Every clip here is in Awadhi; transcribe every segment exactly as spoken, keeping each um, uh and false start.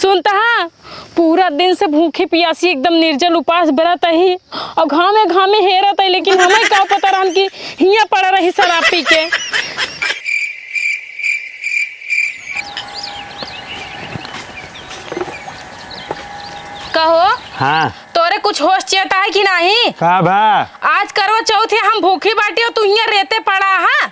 सुनत हा, पूरा दिन से भूखी पियासी एकदम निर्जल उपास बरत ही, अउ घामे घामे हेरत ही, लेकिन हमइ का पता रहन कि हियाँ पड़ा रही शराब पी के। कहो, हाँ। तोरे कुछ होश चेत है कि नाही? का भा? आज करवा चौथ है, हम भूखी बाटी अउ तू हियाँ रेते पड़ा हा।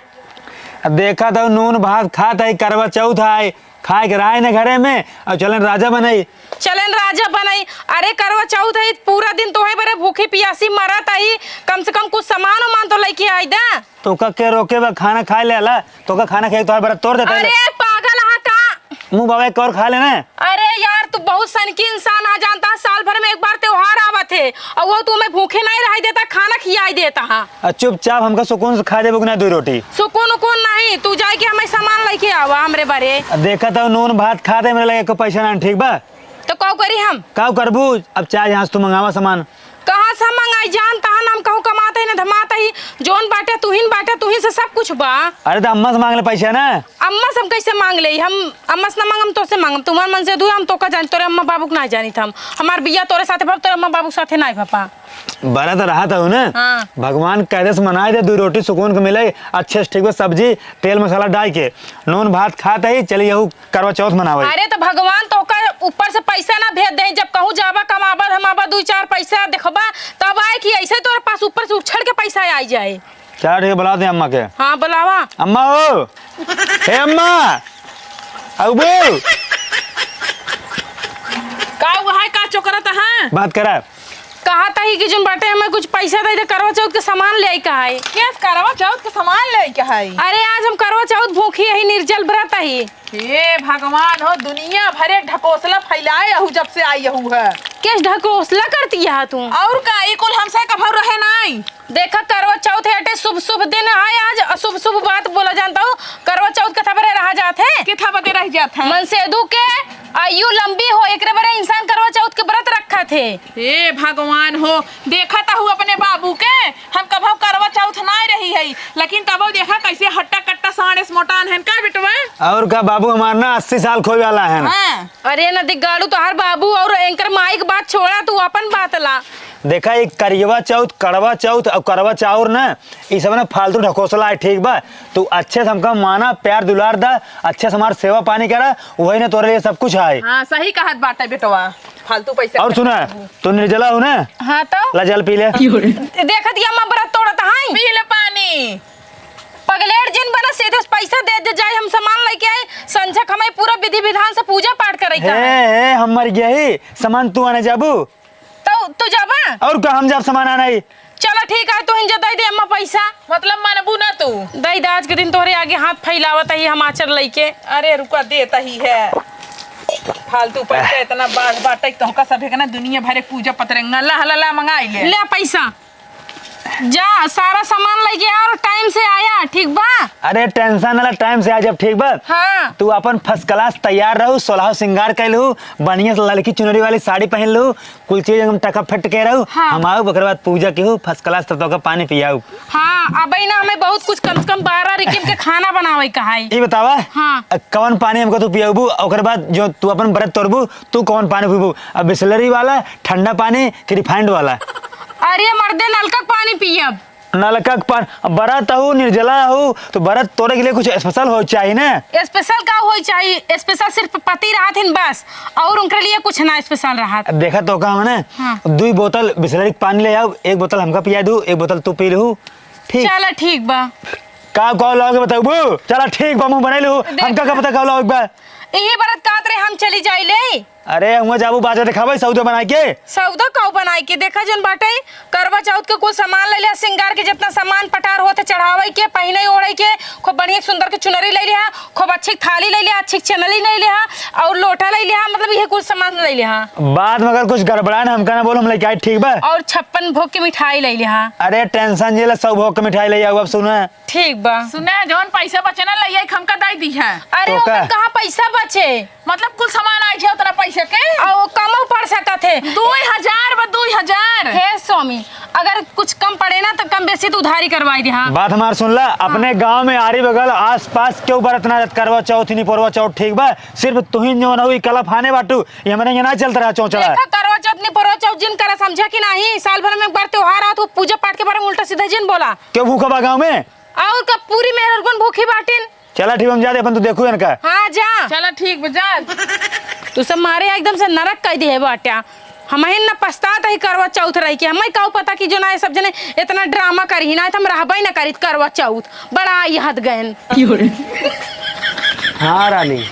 अब देखा तो नून भात खात ही, करवा चौथ है, खाए के रहा न घरे में, अउ चलेन राजा बनई। चलेन राजा बनई। अरे करवा चौथ है, पूरा दिन तोहे बरे भूखी पियासी मरत ही, कम से कम कुछ सामान उमान तो लइके आई दा। तोका के रोके बा, खाना खाए लेला, तोका खाना खाए के तोहार बरत तोड़ देता है। अरे पागल हा का? मुँह बाबा एक और खा लेना। अरे यार, तू बहुत सनकी इंसान हा, जानता है, साल भर में एक बार त्योहार आवत है, अउ वो तू हमें भूखे नाही रहाई देता, खाना खियाई देता हा। आ चुपचाप हमका सुकून से खाए देबू कि नाही दुइ रोटी? सुकून उकून नाही, तू जाइके हमें सामान लइके आवा हमरे बरे। आ देखा तो नून भात खात ही, मेरे लगे एको पैसा ना, ठीक बा? तो काउ करी हम? काउ करबू? अब चाहे जहाँ से तू मंगावा सामान। कहाँ से हम मंगाई? जानत हा ना हम कहूँ कमात ही ना धमात ही, जौन बाटे तुहिन बाटे, तुहिन से सब कुछ बा। अरे तो अम्मा से माँग ले पैसा ना। अम्मा से हम कैसे माँग ले? हम अम्मा से ना माँगम, तोसे माँगम। तुम्हार मन से दूर हम तोका जानी, तोरे अम्मा बाबू के ना जानित हम। हमार बिया तोरे साथे भप, तोरे अम्मा बाबू के साथे नाही भपा। बरत रहत हऊ ना? हाँ। भगवान कायदे से मनाए दे, दुइ रोटी सुकून के मिले, अच्छे से ठीक बा, सब्जी, तेल मसाला डाल के, नून भात खात ही, चली यहू करवा चौथ मनावे। अरे तो भगवान तोका ऊपर से पैसा ना भेज दे, जब कहूँ जाबा कमाबा धमाबा दुइ चार पैसा देखबा, तब आए कि ऐसे तोरे पास ऊपर से उछड़ के पैसा आई जाए। चला ठीक है, बुलाते हैं अम्मा के। हाँ, बुलावा। अम्मा हो, हे अम्मा, अबू। का हुआ है, का चोकरत है? बात करा। कहत ही कि जौन बाटे हमें कुछ पैसा दे दे, करवा चौथ के सामान ले आई का है। केस करवा चौथ के सामान ले आई का है? अरे आज हम करवा चौथ भूखी ही, निर्जल व्रत ही। हे भगवान हो, दुनिया भरे ढकोसला फैलाए अहू जब से आई अहू है। केस ढकोसला करती है तू? और का, ई कुल हमसे कभर रहे नाई। देखा, करवा चौथ हटे, शुभ शुभ दिन आए आज, अशुभ शुभ बात बोला जानता हूँ। करवा चौथ कथा बरे रहा जात है। किथा बदे रह जात है? मनसेदू के आयु लंबी हो, एकरे बरे इंसान करवा चौथ के व्रत रखत है। हे भगवान हो, देखत हऊ अपने बाबू के, हम कभो करवा चौथ नाई रही है, लेकिन तबो देखा कैसे हट्टा कट्टा साँड़े से मोटान है का बेटवा? और का बाबू, हमार ना अस्सी साल खोए वाला है। हाँ। अरे नदी गाड़ू, तोहार बाबू और एंकर माई के बात छोड़ा, तू अपन बात ला। देखा, ई करियवा चौथ, कड़वा चौथ और करवा चाउर ना, ई सब ना फालतू ढकोसला है, ठीक बा? तू अच्छे से हमका माना, प्यार दुलार दा, अच्छे से हमार सेवा पानी करा, वही ना तोरे लिए सब कुछ है। हाँ, सही कहत बाटे बेटवा, फालतू पैसा और सुना, तू निर्जला हो ना? हाँ तो? ला जल पी ले। देखत ही अम्मा व्रत तोड़त है। पी ले पानी। पगलेट जिन बना, सीधे से पैसा दे दे जाए, हम सामान लेके आए, संझक हमें पूरा विधि विधान से पूजा पाठ करे का है। हे, हम मर गया ही, सामान तू आने जाबू? तो तू जाबा? और का, हम जाब सामान आने ही। चला ठीक है, तू हिंजा दे दे अम्मा पैसा। मतलब मानबू ना तू? दे दे, आज के दिन तोहरे आगे हाथ फैलावत ही हम आचर लेके। अरे रुका, देत ही है। फालतू पैसा इतना बाढ़ बाटे कि तोहका सभे के ना दुनिया भरे पूजा पतरंगा ला, ला, ला, मंगाई ले। ले पैसा। जा, सारा सामान लेके आ और टाइम से आया, ठीक बा? अरे टेंशन ना ला, टाइम से आ जब, ठीक बा? हाँ। तू अपन फर्स्ट क्लास तैयार रहू, सोलह सिंगार कैलू, बढ़िया से ललकी चुनरी वाली साड़ी पहन लू, कुल चीज एकदम टका फट के रहू। हाँ। हम आऊ, ओकर बाद पूजा केहू फर्स्ट क्लास, तब तोका पानी पियाऊ। हाँ, अबे ना हमें बहुत कुछ, कम से कम बारह रिकिब के खाना बनावे का है। ई बतावा, हाँ। अ, कौन पानी हमको तू पियाबू, ओकर बाद जो तू अपन व्रत तोड़बू, तू कौन पानी पीबू? अब बिसलरी वाला, ठंडा पानी कि रिफाइंड वाला? अरे मर्दे, नलका के पानी पियब। नलका के पानी? अब बरत हऊ, निर्जला हऊ, तो बरत तोड़े के लिए कुछ स्पेशल हो चाहिए ना। स्पेशल का हो चाहिए? स्पेशल सिर्फ पति रहत हिन बस, और उनके लिए कुछ ना स्पेशल रहत। अब देखा तो का हो ना, हाँ। दुई बोतल बिसलरी के पानी ले आओ, एक बोतल हमका पिया दू, एक बोतल तू पी लू, ठीक? चला ठीक बा। का का लाओगे बताबू? चला ठीक बा, मुँह बनाई लू, देखा। हमका का पता का लाओगे बा? यही बरत कात रे हम चली जाई ले। अरे, हुआं जाबू बाजार देखावे, सौदा बनाए के। सौदा काऊ बनाए के? देखा जौन बाटे, करवा चौथ के कुल सामान ले लिहा, सिंगार के जितना सामान पटार होत है, चढ़ावे के, पहिने ओढ़े के, खूब बढ़िया सुंदर के चुनरी ले लिहा, खूब अच्छी थाली ले लिहा, अच्छी चनली ले लिहा, और लोटा ले लिहा, मतलब ये कुल सामान ले लिहा। बाद में अगर कुछ गड़बड़ा ना, हमका ना बोलो, हम लेके आए, ठीक बा? और छप्पन भोग के मिठाई ले लिहा। अरे, टेंशन जे ला, सौ भोग के मिठाई ले आओ। अब सुनो, ठीक बा। सुना, जौन पैसा बचे ना, लइया के हमका दे दी है। अरे, तो ओकर का? कहाँ पैसा बचे? मतलब, कुल सामान आए छे उतना पैसा के? आ, वो कमो पड़ सकत है। दुई हजार बा, दुई हजार। हे स्वामी, अगर कुछ कम पड़े ना, तो कम बेस से तू उधारी करवाई दे, हाँ। बात हमार सुन ला, हाँ। अपने गाँव में आरी बगल आस पास केहू बरत ना रहत करवा चौथ, निपोरवा चौथ, ठीक बा? सिर्फ तुही जौन हऊ ई कला फाने बाटू, ई हमरे यहाँ ना चलत रहा चौचला। देखा, करवा चौथ, निपोरवा चौथ जिन करा, समझा कि नाही? साल भर में एक बार त्योहार आवत, वो पूजा पाठ के बारे में उल्टा सीधा जिन बोला। केहू भूखा बा गाँव में? और का, पूरी मेहरगुन भूखी बाटिन। चला ठीक, हम जाते, अपन तू देखू इनका। हाँ, जा। चला ठीक बा, जा। तू सब मारे एकदम से नरक कइ दिहे बाट्या। हमहिन न पछतात ही करवा चौथ रही के, हमही काऊ पता कि जो ना ये सब जने इतना ड्रामा करी ना, तो हम रहबे न करीत करवा चौथ। बड़ा आई हद गयन। हाँ रानी,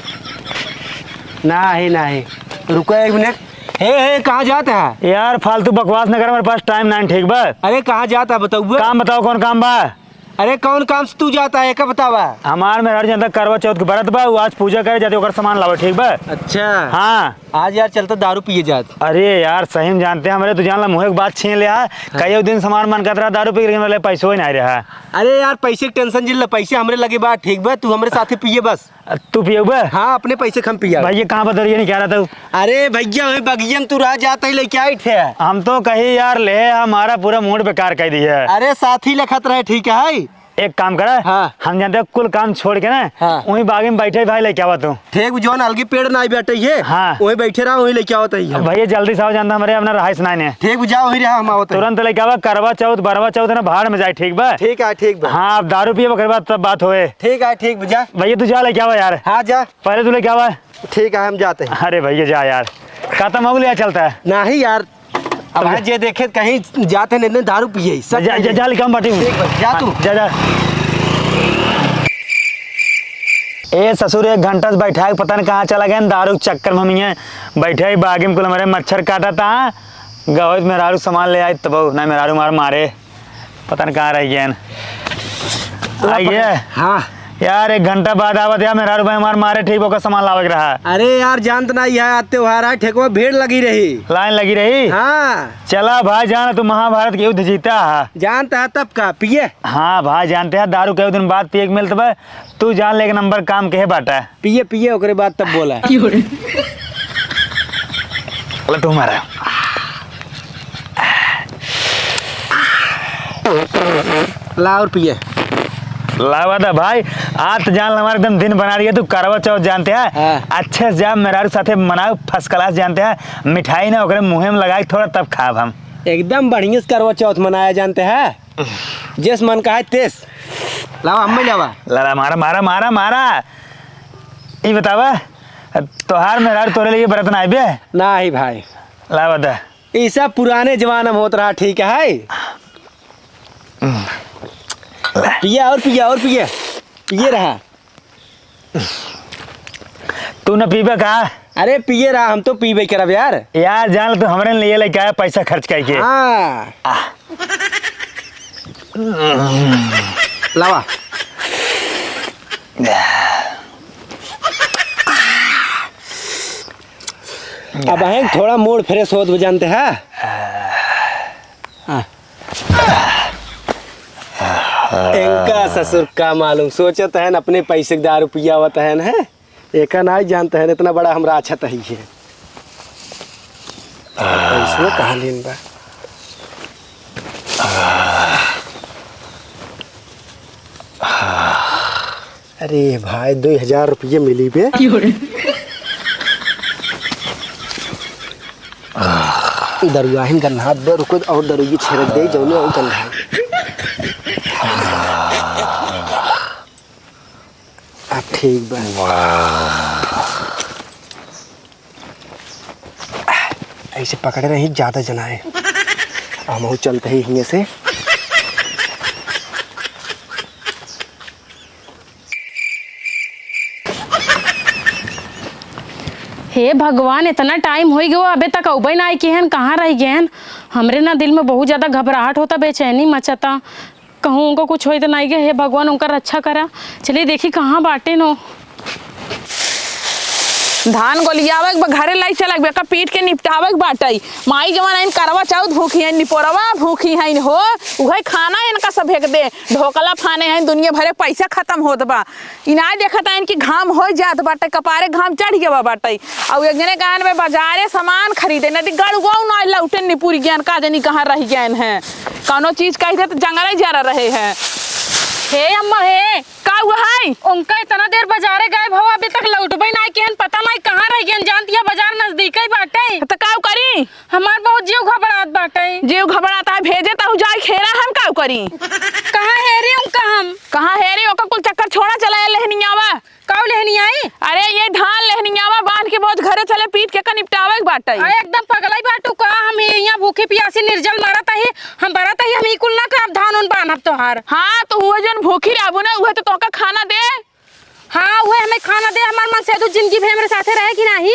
नाही, नाही, रुको एक मिनट। हे, हे, कहाँ जात है? यार, फालतू बकवास न कर, हमारे पास टाइम नाही, ठीक बा? अरे, कहाँ जात है, बताओ। काम बताओ, कौन काम बा? अरे, कौन काम से तू जाता है, एका बतावा? हमार मेहरारू जानता करवा चौथ के बरत बा, वो आज पूजा करे जाते, ओकर सामान लावे, ठीक बा? अच्छा। हाँ। आज यार चलता दारू पिए जात। अरे यार, सही में जानते हैं हमरे, तू जान ला, मुँहे के बात छीन ले, हाँ। हाँ। कई दिन सामान मन करत रहा दारू पी के, लेकिन पैसो ही नाही रहा। अरे यार, पैसे के टेंशन जिन ला, पैसे हमरे लगे बा, ठीक बा, तू हमरे साथे पिए बस। अ, तू पियउबे? हाँ, अपने पैसे क हम पियावे। भैया, कहाँ बा दरिया नहीं कह रहा था? अरे भैया, वही बगिया में तू रह जात ही, लेके आई थे। हम तो कही यार, ले हमारा पूरा मूड बेकार कर दी है। अरे साथी लखत रहे, ठीक है। एक काम करा, हाँ। हम जानते हैं कुल काम छोड़ के ना, हाँ। वहीं बागी में बैठे भाई लेके आवा तू। ठीक, जौन अलगी पेड़ ना आई बैठे ये, हाँ। वहीं बैठे रहा, वहीं लेके आवत ही हम। भैया जल्दी से आओ, जानता हमरे अपना रहाइश ना ने। ठीक, जाओ वहीं रहा, हम आवत ही। तुरंत लेके आवा, करवा चौथ, बरवा चौथ ना भाड़ में जाए, ठीक बा? ठीक है, ठीक बा। हाँ, अब दारू पिए ओकरे बाद तब बात होए। ठीक है, ठीक बा, जा। भैया, तू जा लेके आवा यार। हाँ, जा। पहले तू लेके आवा। ठीक है, हम जाते हैं। अरे भैया, जा यार, खत्म हो गया चलता है। नहीं यार, अब तब आज जे देखे कहीं जाते नहीं, नहीं दारू पिए, सब जा, जा, जा, लेके हम बाटी हूँ। ठीक बा, जा तू। हाँ, जा, जा। ए ससुर, एक घंटा से बैठा है, पता नहीं कहाँ चला गया, दारू के चक्कर में हम यहाँ बैठे ही बागी में, कुल हमारे मच्छर काटा था। गहोत मेहरारू सामान ले आई तब, ना मेहरारू मार मारे। पता न कहाँ रह गए हैं। ला आई गए? पकड़। हाँ। यार, एक घंटा बाद आवत यार, मेहरारू भाई हमार मारे ठीक ओकर सामान लावे के रहा। अरे यार, जानत ना, यह त्योहार है, ठेकवा भीड़ लगी रही। लाइन लगी रही? हाँ। चला भाई, जान तू महाभारत के युद्ध जीता है। जानता है तब का, पिए? हाँ भाई, जानते हैं, दारू के दिन बाद पिए के मिलत बा। तू जान ले, एक नंबर काम के बाटा। पिए, पिए, ओकरे बाद तब बोला। क्यों रे? लट्टू मारा। ला और पिए। लावा था भाई, आज तो जान ला हमारे एकदम दिन बना दिया। तू करवा चौथ जानते हैं? हाँ। अच्छे से जा, मेहरारू साथे मनाओ, first class जानते हैं। मिठाई ना ओकरे मुँहे में लगाई थोड़ा, तब खाब हम। एकदम बढ़िया से करवा चौथ मनाया जानते हैं, जैस मन का है तेस। लावा, हमें लावा। लावा, मारा, मारा, मारा, मारा। ई बतावा, तोहार मेहरारू तोरे लिए बरत ना आइबे? नाही भाई। लावा दा। ई सब पुराने जमाना में होत रहा, ठीक है? पिया और पिया और पिया। पिए रहा। तू न पीबे का? अरे पिए रहा, हम तो पीबे करब यार। यार जान, तू हमरे लिए लेके आया पैसा खर्च करके। हाँ। आह। लावा। अब हैं थोड़ा mood fresh होत बा जानते हैं। हाँ। इनका ससुर का मालूम, सोचत हैं अपने पैसे के दारू पियावत हैं, हैं? एका नाई जानत हैं, इतना बड़ा हमरा अच्छा तही है। पैसवा कहाँ लेन बा? अरे भाई, दुई हजार रुपये मिली बे। क्यों रे? दरुआहिन गन्हात बे, रुको, और दरुई छेड़क दे, जौने और गन्हाई। अब ठीक बा। वाह। ऐसे पकड़े रही, ज्यादा जनाए। हमहू चलते ही हियां से। हे भगवान, इतना time होइ गयो, अबे तक अउबे ना आए केहन, कहाँ रह गए हैं? हमरे ना दिल में बहुत ज्यादा घबराहट होता, बेचैनी मचता। कहूँ उनको कुछ होई त नाई गे, हे भगवान, उनका रक्षा करा। चलिए देखी कहाँ बाटे नो। धान गोलियावे के बा, घरे लाई चलक बे, का पीट के निपटावे के बाटई। माई जवन आइन करवा चौथ भूखी हैं, निपोरवा भूखी हैं हो, उहे खाना इनका सब भेक दे। ढोकला फाने हैं, दुनिया भरे पैसा खत्म होत बा। इनाय देखत हैं कि घाम हो जात बाटे, कपारे घाम चढ़ गवा बाटे। अउ एक जने गान में बाजारे सामान खरीदे, नदी गड़ुआ ना लौटे निपुर गयन, का जनी कहाँ रह गयन हैं। कौनो चीज कहि दे त जंगलइ जरा रहे हैं। हे अम्मा हे। का हुआ है? उनका इतना देर बजारे गए भवा, अभी तक लौटबइ नाहीं किहन, पता नाहीं कहाँ रहि गएन। जानती है बजार नजदीकइ बाटइ। त का करी? हमार बहुत जीव घबरात बाटइ। जीव घबरात है, भेजे तहु जाए खेरा, हम का करी? कहाँ हेरी उनका हम? कहाँ हेरी, ओकर कुल चक्कर छोड़ा, चला ए लेहनियावा। काऊ लेहनी आई? अरे, ये धान लेहनियावा बान्ह के बोझ घरे चले, पीट के का निपटावे के बाटइ। अरे, एकदम पगलइ बाटू का? हम हियाँ भूखी पियासी निर्जल मरत ही, हम बरत ही, हम ई कुल ना करब, धान उन बान्हब तोहार। हाँ, त उहे जउन भूखी रहबू ना, उहे त तोहका खाना दे। हाँ, उहे हमें खाना दे, हमार मनसेधू जिनगी भर हमरे साथे रहे कि नाहीं?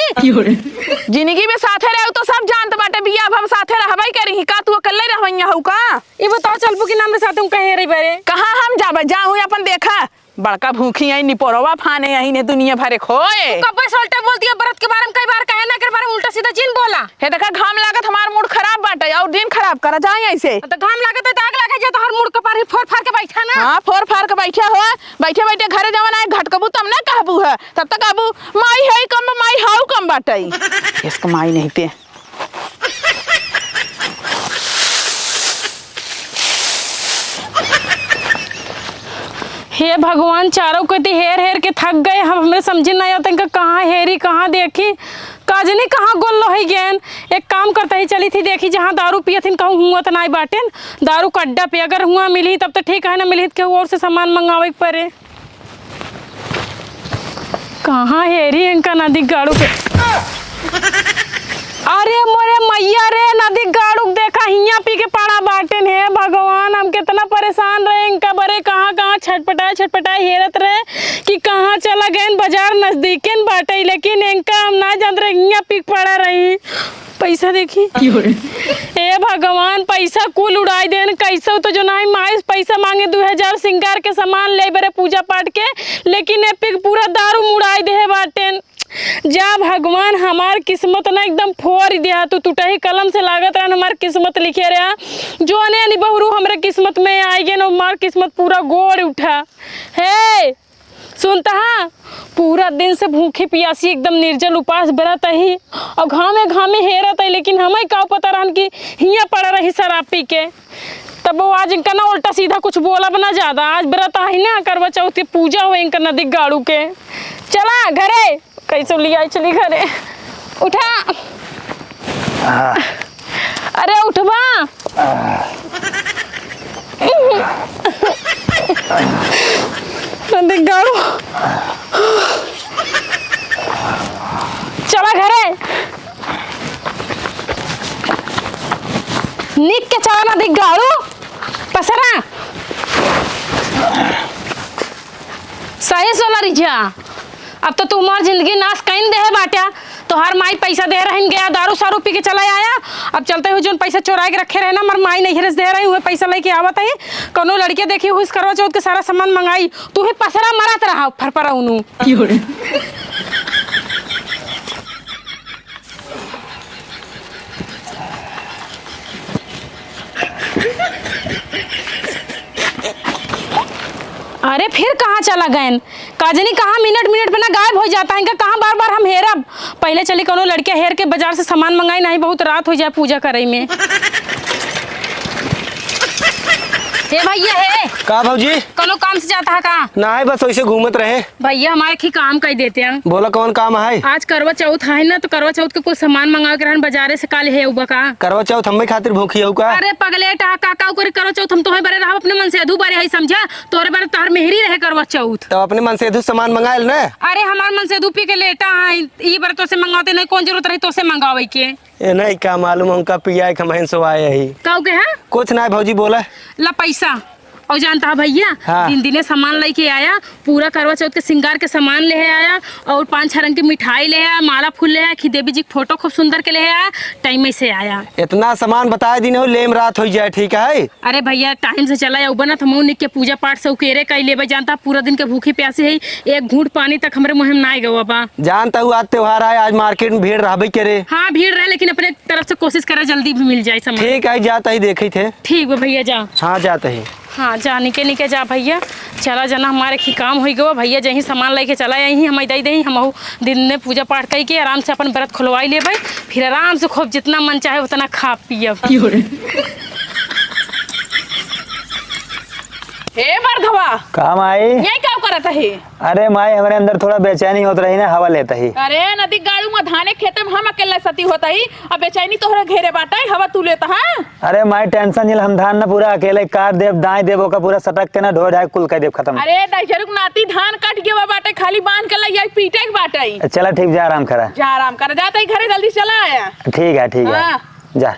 जिनगी में साथे रहे, उ त सब जानत बाटे, बियाह भर साथे रहबइ करिहीं, का तू अकल्लइ रहबइ हउ का? ई बताओ, चलबू कि ना हमरे साथे, हम कहे रही बरे? कहाँ हम जाबइ, जाहूँ अपन देखा। बड़का भूखी आई, निपोरवा फाने आई ने दुनिया भरे खोए। तू कब्बे से उल्टा बोलती है, बरत के बारे में कई बार कहे ना, एकर बारे में उल्टा सीधा जिन बोला। हे देखा, घाम लागत, हमार मूड खराब बाटे, अउर जिन खराब करा जाए अइसे। त घाम लागत है त आग लागे जे तोहर मूड कपार ही फोर फार के बैठा ना। हाँ, फोर फार के बैठा हो, बैठे बैठे घरे जवन आए घटकबू तब ना कहबू है, तब तक कहबू माई है कम, माई हाउ कम बाटे। इसका माई नहीं ते। हे भगवान, चारों कोती हेर हेर के थक गए हम, हमरे समझे नाहीं आवत इनका कहाँ हेरी, कहाँ देखी, का जनी कहाँ गोल लोही गेन। एक काम करता ही, चली थी देखी जहाँ दारू पियत हिन कहूँ हुआ त नाहीं बाटेन, दारू का अड्डा पे अगर हुआ मिली तब त ठीक है, ना मिली त केहू और से सामान मंगावे के परे। कहाँ हेरी इनका नदी गाड़ू के? अरे मोरे मइया रे, नदी गाड़ू के देखा हियाँ पी के पड़ा बाटेन। हे भगवान, हम केतना परेशान रहे इनका बरे, कहाँ कहाँ छटपटाए छटपटाए हेरत रहे कि कहाँ चला गएन, बजार नजदीकेन बाटे, लेकिन इनका हम ना जानत रहे हियाँ पी के पड़ा रही। पैसा देखी। की हो रे? हे भगवान, पैसा कुल उड़ाइ देन। कैसे तो जो नाहीं माई पैसा माँगे, दुइ हजार सिंगार के सामान लेइ बरे पूजा पाठ के, लेकिन ए पी के पूरा दारू मुड़ाइ देहे बाटेन। जा भगवान, हमार किस्मत ना एकदम फोरि दिहा तू, टूटही कलम से लागत रहन हमार किस्मत लिखे रहा। जो अने अनी बहुरू हमरे किस्मत में आइ गेन, हमार किस्मत पूरा गोड़ उठा। हे, सुनत हा, पूरा दिन से भूखी पियासी एकदम निर्जल उपास बरत ही अउर घामे घामे हेरत ही, लेकिन हमइ का पता रहन कि हियाँ पड़ा रही शराब पी के। तब वो आज इनका ना उल्टा सीधा कुछ बोलब ना ज्यादा। आज बरत ही ना, करवा चौथ के पूजा होइ इनका नदी गाड़ू के। चला घरे, कैसे लिआइ चली घरे। उठा। अरे उठबा। देख गाड़ू। चला घरे। निक के चला ना देख गाड़ू। पसरा। सही सोना रिझा। अब तो तू हमार जिंदगी नाश कइन देहे बाट्या। तोहार माई पैसा दे रहिन, गया दारू सारू पी के चला आया। अब चलते हुए जौन पैसा चोराइ के रखे रहे ना, हमार माई नैहरे से दे रही, उहे पैसा लइके आवत ही। कौनो लड़के देखी हुई करवा चौथ के सारा सामान मंगाई, तू ही पसरा मरत रहा फरफरा उनु। अरे फिर कहाँ चला गएन? का जनी कहाँ मिनट मिनट पे ना गायब होइ जाता है, इनका कहाँ बार बार हम हेरब। पहिले चली कौनो लड़किया हेर के बजार से सामान मंगाई, नाहीं बहुत रात होइ जाए पूजा करइ में। हे भइया हे। का भौजी? कौनो काम से जाता है का? नाहीं, बस वइसे घूमत रहे। भइया हमार एक ही काम कइ देते हैं। बोला कौन काम है? आज करवा चौथ है ना, तो करवा चौथ के कुछ सामान मंगावे के रहन बजारे से, काल हे उबा का? करवा चौथ हम्मे खातिर भूखी हउ का? अरे पगलेट हा, का का ओकरे करवा चौथ हम तोहे बरे रहब, अपने मनसेधू बरे है समझा। तोरे बरे तोहर मेहरी रहे करवा चौथ। तो अपने मनसेधू सामान मंगाइल ना। अरे हमार मनसेधू पी के लेटा है, ई बरे तोसे मंगावते नहीं, कौन जरूरत रही तोसे मंगावे के? ए नहीं, का मालूम उनका पिया के हमहन सो आए ही। का हो गया? कुछ ना भौजी बोला। ला पैसा। और जानता है भइया, हाँ। दिन दिने सामान लइके आया, पूरा करवा चौथ के सिंगार के सामान लेहे आया, और पाँच छह रंग के मिठाई लेहे आया, माला फूल लेहे आया, खी देवी जी के फोटो खूब सुंदर के लेहे आया, टाइम से आया। इतना सामान बताए दिन हो, लेम रात होइ जाए, ठीक है? अरे भइया, टाइम से चला आया, उबना त हमहू निक के पूजा पाठ से उकेरे कइ लेबे, जानता, पूरा दिन के भूखी प्यासी है, एक घूंट पानी तक हमरे मुँह में नाहीं गवा बा। जानता हूँ, आज त्योहार आए, आज मार्केट में भीड़ रहबे करे। हाँ, भीड़ रहे, लेकिन अपने तरफ से कोशिश करे, जल्दी भी मिल जाए सामान। ठीक है, जाता ही देखी थे। ठीक बा भइया, जा। हाँ, जाता ही। हाँ, जा, निके निके जा भइया। चला जना, हमारे की काम होइ गवा भइया, जहीं सामान लइके चला, यहीं हम दइ देही, हमहू दिन में पूजा पाठ कइ के आराम से अपन बरत खुलवाइ लेबे, फिर आराम से खूब जितना मन चाहे उतना खा पियब। की हो रे? हवा। का माई? यही का करत ही? अरे माई, हमरे अंदर थोड़ा बेचैनी होत रही ना, हवा लेत ही। अरे नदी गाड़ू में धाने खेते में हम अकेला सती होत ही, अब बेचैनी तोहरे घेरे बाटे, हवा तू लेत हा? अरे माई, tension जिल, हम धान न पूरा अकेले काट देब, दाई देब, ओका पूरा सटक के ना ढोए ढाए कुल कर देब खतम। अरे दहिजरुक नाती, धान कट गवा बाटे, खाली बांध के लइया पीटे के बाटे। चला ठीक, जा आराम करा। जा आराम करा, जा तई घरे जल्दी चला आया। ठीक है, ठीक है। हाँ। जा।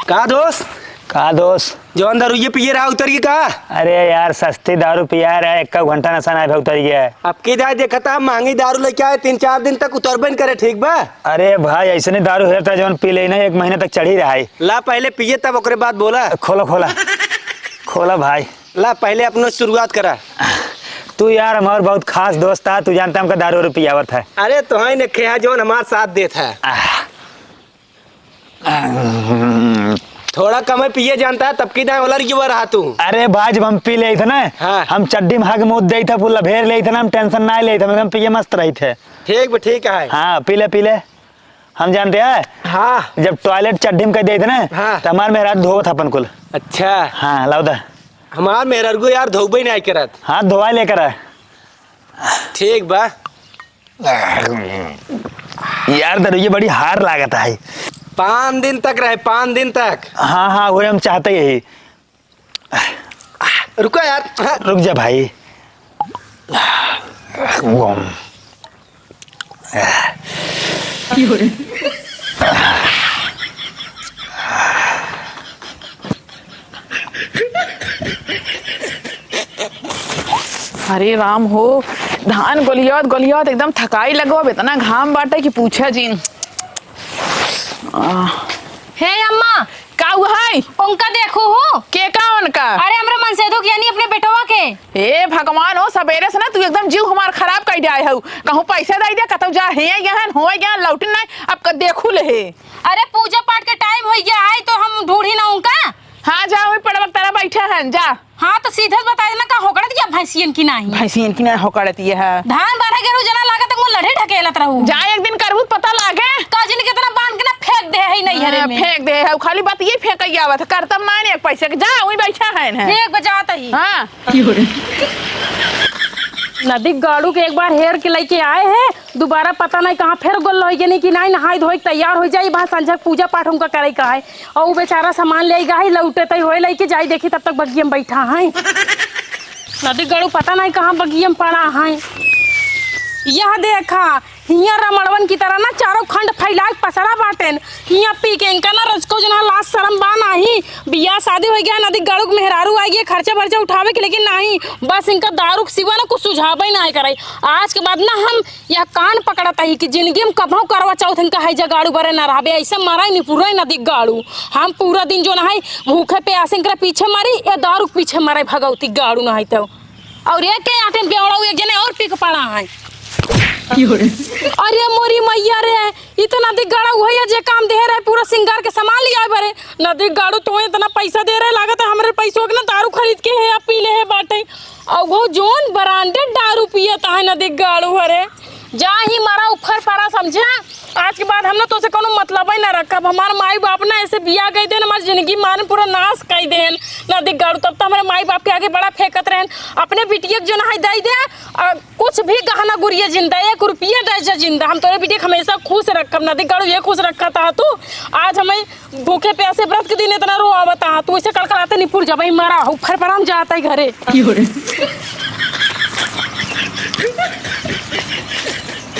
का दोस्त? का दोस्त? जौन दारू ये पिए रहा उतर गई का? अरे यार, सस्ती दारू पिया रहा, एक घंटा नशा ना भा उतर गया है। अब की दाई देखता, महंगी दारू लेके आए, तीन चार दिन तक उतरबे न करे, ठीक बा? अरे भाई, ऐसे नहीं दारू हेरता, जौन पी लेना, एक महीने तक चढ़ी रहा है। ला पहले पिए, तब ओकरे बाद बोला। खोला, खोला। खोला भाई। ला, पहले अपनो शुरुआत करा। तू यार हमार बहुत खास दोस्त है, तू जानता हमका दारू वारू पियावत है। अरे तोहई ने खेहा जौन हमार साथ देत है। आह। थोड़ा कमे पिए जानता है, तब की दाई ओलर युवा रहा तू। अरे भाई, जब हम पी लेइत है ना, हाँ। हम चड्डी में हग मूत देइत है, पूरा लभेर लेइत है ना, हम tension ना लेइत है, हम एकदम पिए मस्त रहित है। ठीक बा, ठीक है। हाँ, पी ले, पी ले। हम जानते हैं। हाँ। जब toilet चड्ढी में कर देते ना, हाँ। तो हमार मेहरारू धोवत अपन कुल। अच्छा। हाँ, लाओ दा। हमार मेहरारू यार धोबे नहीं करत। हाँ, धोवा लेकर आ। ठीक बा। यार, दारू ये बड़ी हार लागत है। पाँच दिन तक रहे, पाँच दिन तक। हाँ, हाँ, वही हम चाहते यही। रुको यार। रुक जा भाई। अरे राम हो, धान गोलियात गोलियात एकदम थकाई लगो। अब इतना घाम बाटे कि पूछा जिन। आह। हे अम्मा, का हुआ है? उनका देखू हूँ। के का उनका? अरे, हमरा मनसेधु के, यानी अपने बेटवा के। हे भगवान हो, सबेरे से ना तू एकदम जीव हमार खराब कर दिया है। कहूँ पैसा दे दे, कतौ जा, हे यहाँ, हो यहाँ, लौटिन नहीं, अब क-, देखू ले हे। अरे, पूजा पाठ के time हो गया है, तो हम ढूंढी ना उनका। हाँ, जा, वही पड़वा तारा बैठा है, जा। हाँ, तो सीधे से बता देना, का होकड़त या भैंसियन की नाही? भैंसियन की नाही होकड़त ये है। धान बाढ़े के रहू जना लागत, मुँह लड़े ढकेलत रहू। जा, एक दिन करबू, पता लागे। का जनी कितना बांध के ना फेंक दे है नैहरे हाँ, में। फेंक दे है, खाली बात ये फेंक के आवत है, करतब ना एक पैसे के। जा, वही बैठा है ना। एक बजात ही। हाँ। नदी गाड़ू के एक बार हेर के लेके आए हैं, दोबारा पता नहीं कहाँ फिर गोल होई गए नहीं कि नहीं, नहाई धोई के तैयार हो जाई, वहाँ संझा के पूजा पाठ उनका करे का है। और वो बेचारा सामान ले गई, लौटे तई होए लइके जाई, देखी तब तक बगिया में बैठा है। नदी गड़ू पता नहीं कहाँ बगिया में पड़ा है। यह देखा, हियाँ रमड़वन की तरह ना चारों खंड फैला के पसरा बाटेन। हियाँ पी के इनका ना रजको जना लाज शरम बा नाही। बियाह शादी हो गया, नदी गड़ू के मेहरारू आ गया खर्चा बर्चा उठावे के, लेकिन नाही, बस इनका दारू के सिवा ना कुछ सुझावे ना करे। आज के बाद ना हम यह कान पकड़त ही कि जिंदगी में कबहू करवा चौथ इनका है जगाड़ू बरे ना रहबे, ऐसे मराई निपुराई नदी गाड़ू। हम पूरा दिन जो ना है भूखे प्यासे इनकरे पीछे मरी, या दारू के पीछे मराई भगवती गाड़ू ना है तो। और एक के आटे में बेवड़ा एक जने और पी के पड़ा है। अरे मोरी मैया रे, इतना दिग्गाड़ा उहे है जे काम देहे रहे, पूरा सिंगार के सामान लियाए बरे। नदी गाड़ू तो इतना पैसा दे रहे, लागत है हमरे पैसों के ना दारू खरीद के है, पी ले है बाटे। और वो जोन branded दारू पियत है नदी गाड़ू हरे, जा ही मरा उफर पड़ा समझा। आज के बाद हम ना तोसे कोनो मतलब ही ना रखब। हमार माई बाप ना ऐसे बिया गई देन, हमार जिंदगी मान पूरा नाश कई देन। नदी गाड़ू तब तो हमारे माई बाप के आगे बड़ा फेंकत रहन, अपने बिटिया के जो ना है दे दे, और कुछ भी गहना गुरिया जिंदा, एक रुपया दे जा जिंदा, हम तोरे बिटिया के हमेशा खुश रखब। नदी गाड़ू ये खुश रखा था तू, आज हमें भूखे प्यासे व्रत के दिन इतना रोआवत हा, तू ऐसे कड़कड़ाते निपुर जबई मरा हो, फरफराम जाता है घरे।